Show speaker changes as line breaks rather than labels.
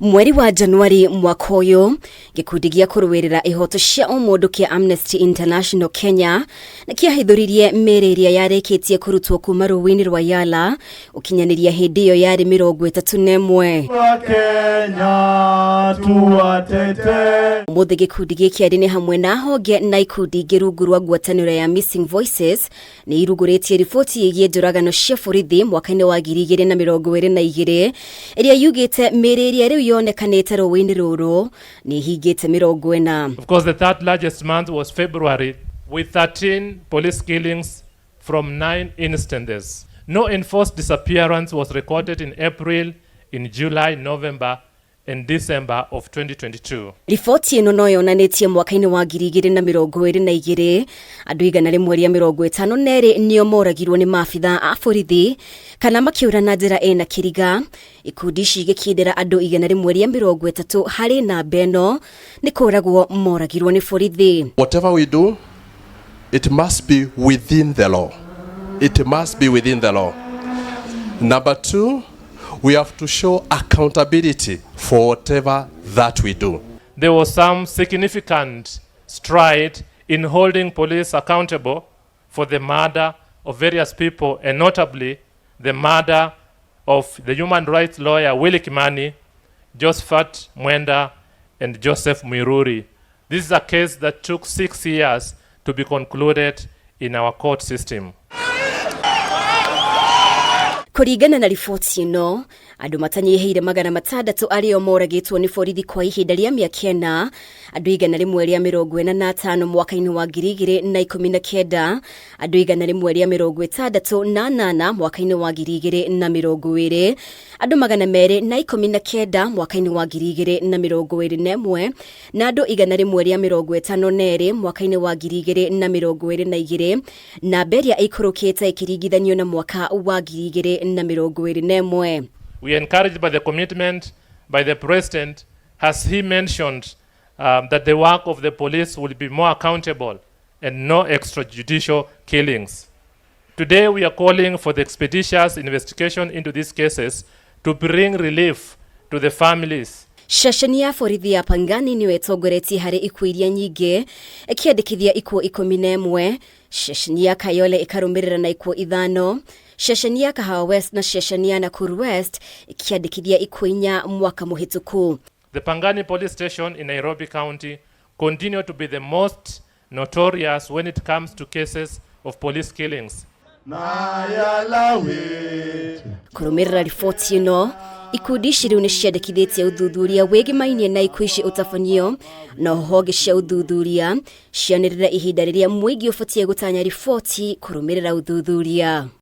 Mweri wa Januari mwaka ũyũ, gĩkundi gĩa kũrũĩrĩra ihoto cia ũmũndũ kĩa Amnesty International Kenya nĩ kĩahithũririe mĩĩrĩ ĩrĩa yarĩkĩtie kũrutwo kuma rũũĩ-inĩ rwa Yala ũkinyanĩria hĩndĩ ĩyo yarĩ 31.
Wakenya tuwatete.
Ũmũthĩ gĩkundi gĩkĩ arĩ nĩ hamwe na honge na ikundi ingĩ rungu rwa ngwatanĩro ya Missing Voices nĩ irugũrĩtie riboti ĩgiĩ njũragano cia borithi mwaka-inĩ wa 2022 ĩrĩa yugĩte mĩĩrĩ ĩrĩa rĩu yonekanĩte rũũĩ-inĩ rũrũ nĩ ĩhingĩte 40.
Of course, the third largest month was February, with 13 police killings from 9 instances. No enforced disappearance was recorded in April, in July, November, and December of 2022.
Riboti ĩno no yonanĩtie mwaka-inĩ wa 2022 andũ 152 nĩo moragirwo nĩ maabitha a borithi kana makĩũra na njĩra ĩna kĩriga. Ikundi ici igĩkindĩra andũ 130 harĩ namba ĩno nĩ kũragwo moragirwo nĩ borithi.
Whatever we do, it must be within the law. It must be within the law. Number two, we have to show accountability for whatever that we do.
There was some significant stride in holding police accountable for the murder of various people, and notably the murder of the human rights lawyer Willie Kimani, Josephat Mwenda, and Joseph Muiruri. This is a case that took 6 years to be concluded in our court system.
Kũringana na riboti ĩno, andũ matanyihĩire 600 arĩo moragĩtwo nĩ borithi kwa ihinda rĩa mĩaka 4, andũ 145 mwaka-inĩ wa 2019, andũ 168 mwaka-inĩ wa 2020, andũ 219 mwaka-inĩ wa 2021 na andũ 152 mwaka-inĩ wa 2022, namba ĩrĩa ĩikũrũkĩte ĩkĩringithanio na mwaka wa 2021.
We are encouraged by the commitment by the president as he mentioned that the work of the police will be more accountable and no extrajudicial killings. Today, we are calling for the expeditious investigation into these cases to bring relief to the families.
Ceceni ya borithi ya Pangani nĩyo ĩtongoretie harĩ ikuũ iria nyingĩ ĩkĩandĩkithia ikuũ 11, ceceni ya Kayole ĩkarũmĩrĩra na ikuũ ithano, ceceni ya Kahawa West na ceceni ya Nakuru West ĩkĩandĩkithia ikuũ 4 mwaka mũhĩtũku.
The Pangani Police Station in Nairobi County continue to be the most notorious when it comes to cases of police killings.
Na Yalawe.
Kũrũmĩrĩra riboti ĩno, ikundi ici rĩu nĩ ciandĩkithĩtie ũthuthuria wĩgĩmainie na ikuũ ici ũtabanio na honge cia ũthuthuria cianĩrĩra ihinda rĩrĩa mũingĩ ũbatiĩ gũtanya riboti kũrũmĩrĩra ũthuthuria.